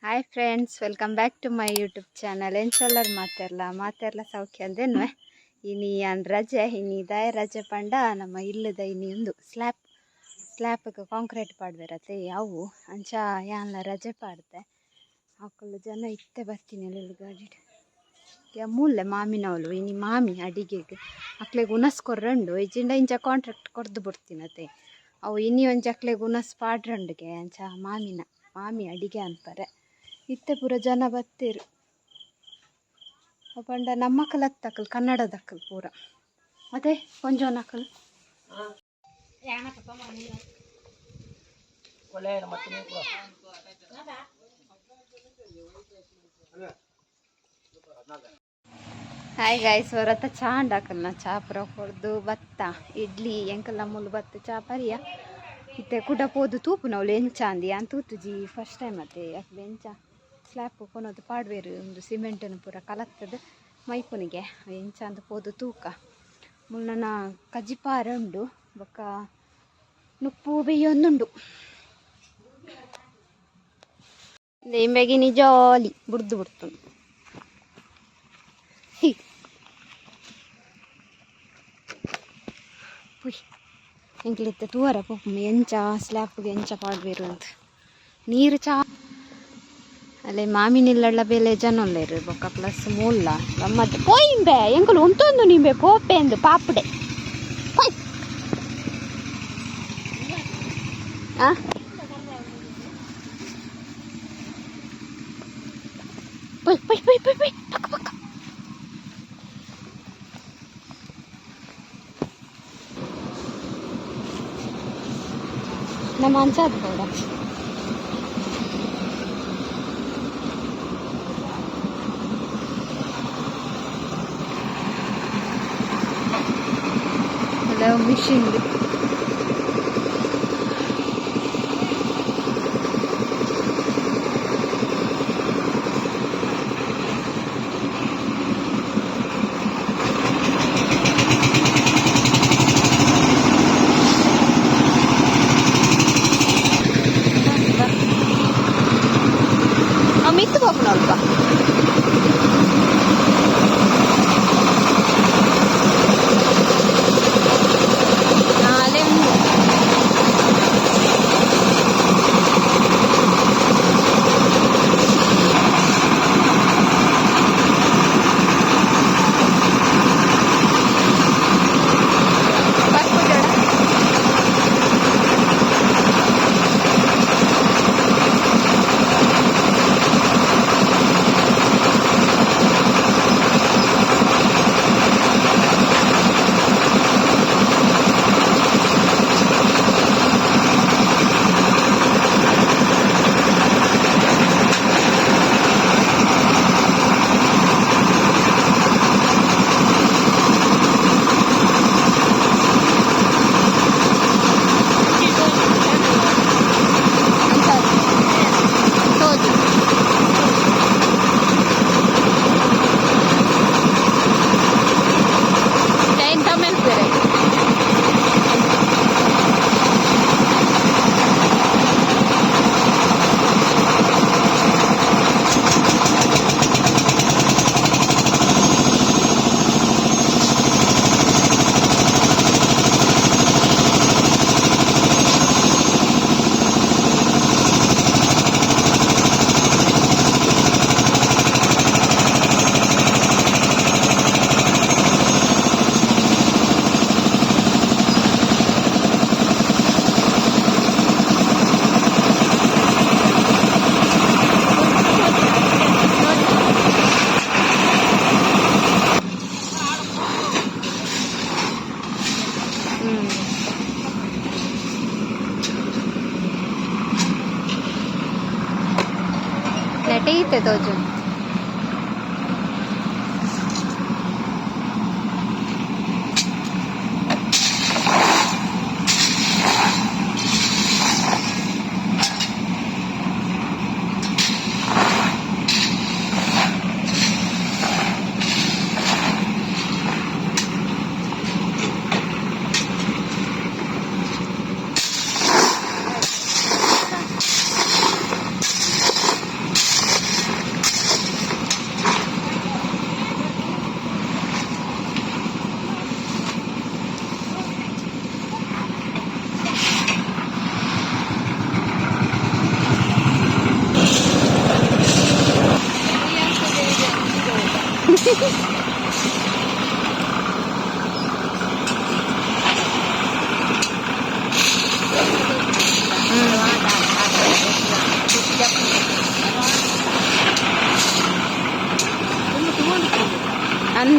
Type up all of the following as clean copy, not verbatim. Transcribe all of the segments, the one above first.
Hi friends, welcome back to my YouTube channel. ಎಂಚೊಲ್ಲರ್ ಮಾತೆರ್ಲ ಮಾತೆರ್ಲ ಸೌಖ್ಯ ಅಂದೇನ್ವೆ. ಇನಿ ಯಾನ್ ರಜೆ, ಇನಿ ದಾಯ ರಜೆ ಪಂಡ ನಮ್ಮ ಇಲ್ಲದ ಇನಿ ಉಂದು ಸ್ಲ್ಯಾಪ್ ಸ್ಲ್ಯಾಪ್ಗೆ ಕಾಂಕ್ರೀಟ್ ಪಾಡ್ವೆರತೆ ಅವು ಅಂಚ ಯಾನ್ಲ ರಜೆ ಪಾಡ್ದೆ. ಅಕುಲು ಜನ ಇತ್ತೆ ಬರ್ತೀನಿ ಅಲ್ಲಿ ಗಾಡಿಡ್ ಮೂಲೆ ಮಾಮಿನವಳು ಇನಿ ಮಾಮಿ ಅಡಿಗೆಗ್ ಅಕ್ಲೆಗ್ ಉನಸ್ ಕೊರ್ರಂಡು ಇಜ್ಜಿಂಡ ಇಂಚ ಕಾಂಟ್ರಾಕ್ಟ್ ಕೊರ್ದು ಬಿಡ್ತೀನತೆ. ಅವು ಇನಿ ಒಂಜಿ ಅಕ್ಲೆಗ್ ಉನಸ್ ಪಾಡ್ರಂಡುಗೆ ಅಂಚ ಮಾಮಿನ ಮಾಮಿ ಅಡಿಗೆ ಅನ್ಪರೆ. ಇತ್ತೆ ಪೂರ ಜನ ಬತ್ತೇರು ಪಂಡ ನಮ್ಮಕಲ್ ಅತ್ತಕಲ್ ಕನ್ನಡದಕ್ಕಲ್ ಪೂರ ಅದೇ ಕೊಂಜೋನಕಲ್. ಹಾಯ್ ಗಾಯ್ಸ್, ಹೊರತ ಚಾಂಡ್ ಹಾಕಲ್ನ ಚಾ ಪೂರ ಕೊರ್ದು ಬತ್ತ ಇಡ್ಲಿ ಎಂಕಲ್ನ ಮೂಲು ಬತ್ತ ಚಾ ಪರಿಯ. ಇತ್ತೆ ಕುಡ ಪೋದು ತೂಪುನವ್ಲು ಎಂಚ ಅಂದು ಯಾನ್ ತೂತುಜಿ, ಫಸ್ಟ್ ಟೈಮ್ ಅತ್ತೆ. ಅಕ್ಲು ಎಂಚ ಸ್ಲ್ಯಾಪ್ ಕೊನೊದು ಪಾಡ್ವೇರು, ಒಂದು ಸಿಮೆಂಟನ್ನು ಪೂರ ಕಲತ್ತದು ಮೈಪುನಿಗೆ ಎಂಚ ಅಂದ್ ಪೋದು ತೂಕ. ಮುನ್ನನ ಕಜಿಪಾರ ಉಂಡು ಬೊಕ್ಕ ನುಪ್ಪು ಬೇಯೊಂದುಂಡು. ಇಂಬೆಗಿನಿ ಜಾಲಿ ಬುಡ್ದು ಬಿಡ್ತು. ಪುಯ್ ಎಂಕ್ಲಿತ್ತೆ ತೂವರ ಪೋಪುಂಡು ಎಂಚ ಸ್ಲ್ಯಾಪ್ಗೆ ಎಂಚ ಪಾಡ್ವೇರು ಅಂತ. ನೀರು ಚಾ ಅಲ್ಲೇ ಮಾಮಿನಿಲ್ಲಳ್ಳ ಬೇಲೆ ಜನ ಉಲ್ಲೆರ್ ಬೊಕ್ಕ ಪ್ಲಸ್ ಮೂಲ್ಲ ಗಮ್ಮತ್ ಪೋಯಿಂಬೆ ಎಂಕುಲು ಉಂತೊಂದು ನಿಂಬೆ ಪೋಪೆ ಅಂದು ಪಾಪುಡೆ ಪೋಯ್ ಆ ಪೋಯ್ ಪೋಯ್ ಪೋಯ್ ಪೋಯ್ ಪೋಯ್ ಪಕ್ಕ ಪಕ್ಕ. ನಮ್ಮ ಅಂಚಾದ ಪೋಡ. Hello, machine. ಮಿತ್ತು ಪೋಪುನಲ್ಪ. ನಾಳೆ ಉಂಡು. ಬರ್ಪುಜಡ. ಅಂಚ ತೋಜು. ಟೈಮ್ ತಮಿಳ್ ಬೇರೆ. ನೆಟೆ ತೋಜು.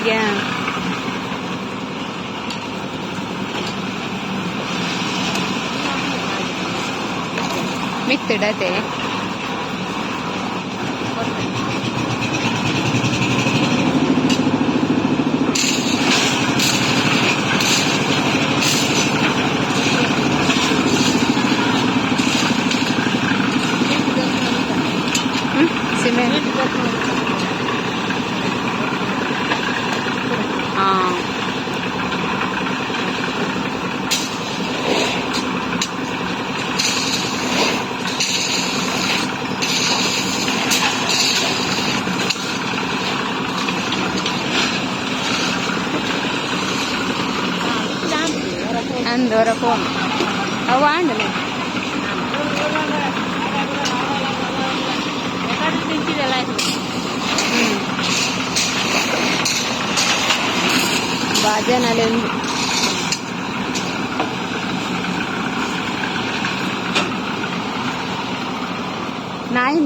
ಅಂದಿಗೆ. ಮಿತ್ತಿಡತೆ. ಸಿಮೆಂಟ್. ಹಾಂ. ಅಂದು ಹೊರ ಫೋನ್ ಅವು ಆಂಡನೆ. ಬಾಜನಲ್ಲಿ ಒಂದು. ನಾಯಿ.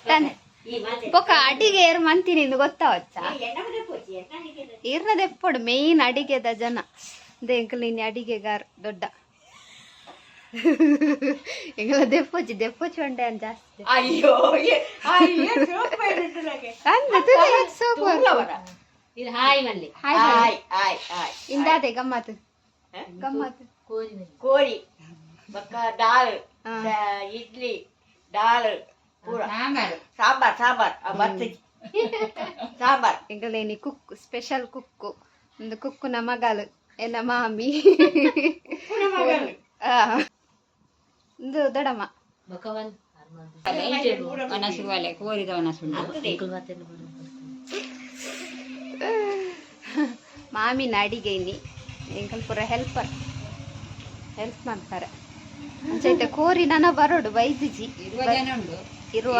ತಾನೆ ಬೊಕ ಅಡಿಗೆ ಏರ್ ಮಂತಿನಿ ಗೊತ್ತಾವಚ್ಚ. ಇರ್ನದ ಎಪ್ಪಡು ಮೇಯ್ನ್ ಅಡಿಗೆದ ಜನ ಎಂಕಲ್. ಇನ್ನು ಅಡಿಗೆಗಾರ್ ದೊಡ್ಡ ಎಂಗಲ ದೆಪ್ಪೊಚ್ಚಿ ದೆಪ್ಪೊಚ್ಚಿ ಉಂಡೆ ಜಾಸ್ತಿ. ಅಯ್ಯೋ ಅಯ್ಯೋ. ಅಂದ ಸೋಕು. ಇದು ಹಾಯ್ ಮಲ್ಲಿ. ಹಾಯ್. ಆಯ್ ಆಯ್ ಆಯ್. ಇಂದಾದೆ ಗಮ್ಮತ್ ಗಮ್ಮತ್. ಕೋಳಿ ಬಕ್ಕ ದಾಲ್, ಇಡ್ಲಿ, ದಾಲ್ ಪೂರ, ಸಾಂಬಾರ್ ಸಾಂಬಾರ್ ಬರ್ತದೆ ಸಾಂಬಾರ್. ಎಂಗಲೇನಿ ಕುಕ್, ಸ್ಪೆಷಲ್ ಕುಕ್ಕು. ಒಂದು ಕುಕ್ಕುನ ಮಗಲು ಎನ್ನ ಮಾಮಿ. ಆ. ಒಂದು ದೊಡಮ್ಮ. ಬಕವನ್. ಮಾಮಿನ ಅಡಿಗೆ ಇನ್ನಿ. ಎಂಕಲ್ ಪೂರ ಹೆಲ್ಪರ್, ಹೆಲ್ಪ್ ಮಾಡ್ತಾರೆ. ಅಂಚೈತೆ ಕೋರಿ ನನ ಬರೋಡು ಬೈದಿಜಿ ಇರುವ.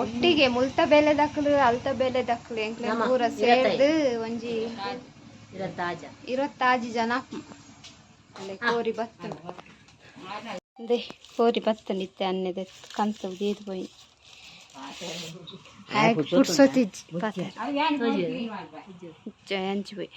ಒಟ್ಟಿಗೆ ಮುಲ್ತ ಬೇಲೆ ದಕ್ಕಲು, ಅಲ್ತ ಬೇಲೆ ದಕ್ಕಲು ಎಂಕ್ಲೆ ಪೂರ ಸೇರ್ದು ಒಂಜಿ ತಾಜಾ. 25 ಜನ. ಅಲ್ಲೇ ಕೋರಿ ಬತ್ತುಂಡು. ಅದೇ ಕೋರಿ ಬತ್ತುಂಡು. ಇತ್ತೆ ಅನ್ನೆದೆ ಕಂತು ದೀದ್ ಪೋಯಿ. ಪುರ್ಸೊತ್ತಿಜ್ಜಿ ಪಾತೆರ ಅಂಚಿ ಪೋಯಿ.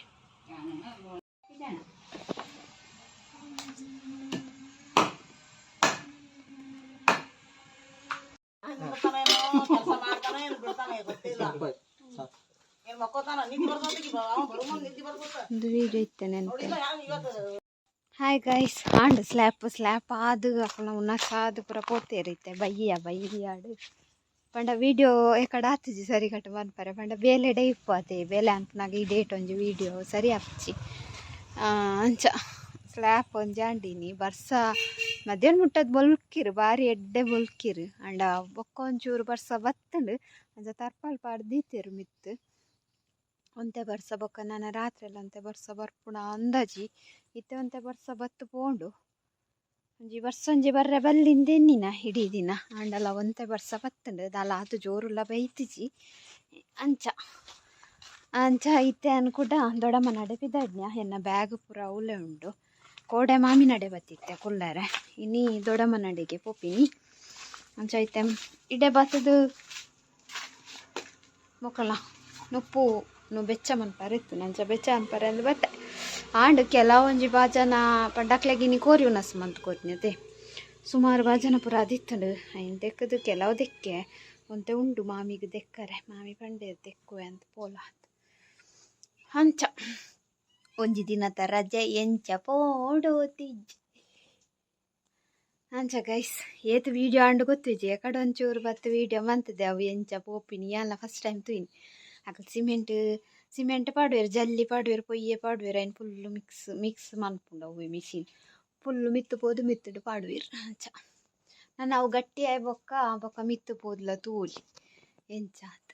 ಒಂದು ವೀಡಿಯೋ ಇತ್ತೆ ನೆನಪೆ. ಹಾಯ್ ಗೈಸ್, ಆಂಡ್ ಸ್ಲ್ಯಾಪ್ ಸ್ಲ್ಯಾಪ್ ಆದು ಅಕಲ್ನ ಉನ್ನಸಾದು ಪೂರ ಪೋತೇರಿತ್ತೆ ಬಯ್ಯ ಬಯ್ಯಾಡು. ಪಂಡ ವಿಡಿಯೋ ಎಕಡ ಆತುಜಿ ಸರಿ ಕಟ್ ಮನ್ಪರೆ. ಪಂಡ ಬೇಲೆಡೆ ಇಪ್ಪು ಅತೆ ಬೇಲೆ ಅನ್ಪುನಾಗ ಈ ಡೇಟ್ ಒಂಜಿ ವಿಡಿಯೋ ಸರಿ ಆಪುಜಿ. ಅಂಚ ಸ್ಲ್ಯಾಪ್ ಒಂಜಿ ಆಂಡಿನಿ. ಬರ್ಸ ಮಧ್ಯಾಹ್ನ ಮುಟ್ಟದ ಬೊಲ್ಕಿರು, ಬಾರಿ ಎಡ್ಡೆ ಬೊಲ್ಕಿರು. ಅಂಡ ಬೊಕ್ಕ ಒಂಚೂರು ಬರ್ಸ ಬತ್ತುಂಡು. ಅಂಚ ತರ್ಪಾಲ್ ಪಾಡ್ದ್ ದೀತೆರ್ ಮಿತ್ತ್. ಒಂತೆ ಬರ್ಸ ಬೊಕ್ಕ ನನ ರಾತ್ರೆ ಎಲ್ಲ ಒಂತೆ ಬರ್ಸ ಬರ್ಪುಣ ಅಂದಾಜಿ. ಇತ್ತೆ ಒಂತೆ ಬರ್ಸ ಬತ್ತು ಪೋಂಡು. ಒಂಜಿ ಬರ್ಸ ಒಂಜಿ ಬರ್ರೆ ಬಲ್ಲಿಂದ ಎನ್ನಿನ ಇಡೀ ದಿನ. ಆಂಡಲ ಒಂತೆ ಬರ್ಸ ಬತ್ತುಂಡು. ದಾಲ ಆತ್ ಜೋರುಲ ಬೈತಿಜಿ. ಅಂಚ ಅಂಚ ಇತ್ತೆ ಯಾನ್ ಕುಡ ದೊಡ್ಡಮ್ಮ ನಡೆ ಪಿದಾಡ್ನ್ಯ. ಎನ್ನ ಬ್ಯಾಗ್ ಪೂರ ಅವ್ಲೆ ಉಂಡು. ಕೋಡೆ ಮಾಮಿ ನಡೆ ಬತ್ತಿತ್ತೆ ಕುಲ್ಲರೆ. ಇನಿ ದೊಡ್ಡಮ್ಮ ನಡೆಗೆ ಪೋಪಿನಿ. ಅಂಚ ಇತ್ತೆ ಇಡೆ ಬತ್ತದು ಮೊಕಲ ನುಪ್ಪು ನು ಬೆಚ್ಚ ಮನ್ಪರೆ ಇತ್ತು. ನಂಚ ಬೆಚ್ಚ ಅನ್ಪರೆ ಅಂದ್ ಬತ್ತೆ. ಆಂಡ್ ಕೆಲವೊಂಜಿ ಬಾಜನ ಪಂಡಕ್ಲೆಗಿನಿ ಕೋರಿ ಉನಸ್ ಮಂತ್ ಕೊರ್ನ್ಯತೆ. ಸುಮಾರು ಬಾಜನ ಪೂರ ಅದಿತ್ತುಂಡು. ಐನ್ ದೆಕ್ಕದು ಕೆಲವು ದೆಕ್ಕೆ ಒಂತೆ ಉಂಡು. ಮಾಮಿಗ್ ದೆಕ್ಕರೆ ಮಾಮಿ ಪಂಡೇರ್ ದೆಕ್ಕುವೆ ಅಂತ ಪೋಲ. ಅಂಚ ಒಂಜಿ ದಿನತ ರಜೆ ಎಂಚ ಪೋಂಡು ತಿಜ್ಜಿ. ಅಂಚ ಗೈಸ್, ಏತ್ ವೀಡಿಯೋ ಆಂಡ್ ಗೊತ್ತಿಜ್ಜಿ. ಎಕಡೆ ಒಂಚೂರು ಬತ್ತು ವೀಡಿಯೋ ಮಂತದೆ. ಅವು ಎಂಚ ಪೋಪಿನಿ ಯಾನ್ಲ first time ತೂಯಿನಿ. Akal cement cement ಪಾಡುವೆರ್, ಜಲ್ಲಿ ಪಾಡುವೆರ್, ಪೊಯ್ಯೆ ಪಾಡುವೆರ್. ಐನ್ ಫುಲ್ಲು ಮಿಕ್ಸ್ ಮಿಕ್ಸ್ ಮನ್ಪುಂಡು. ಅವು ಮಿಷಿನ್ ಫುಲ್ಲು ಮಿತ್ತು ಪೋದು ಮಿತ್ತುಡು ಪಾಡುವೆರ್. ಅಂಚ ನಾನು ಅವು ಗಟ್ಟಿ ಆಯ್ ಬೊಕ್ಕ ಬೊಕ್ಕ ಮಿತ್ತು ಪೋದ್ಲ ತೂಲಿ ಎಂಚ ಆತ.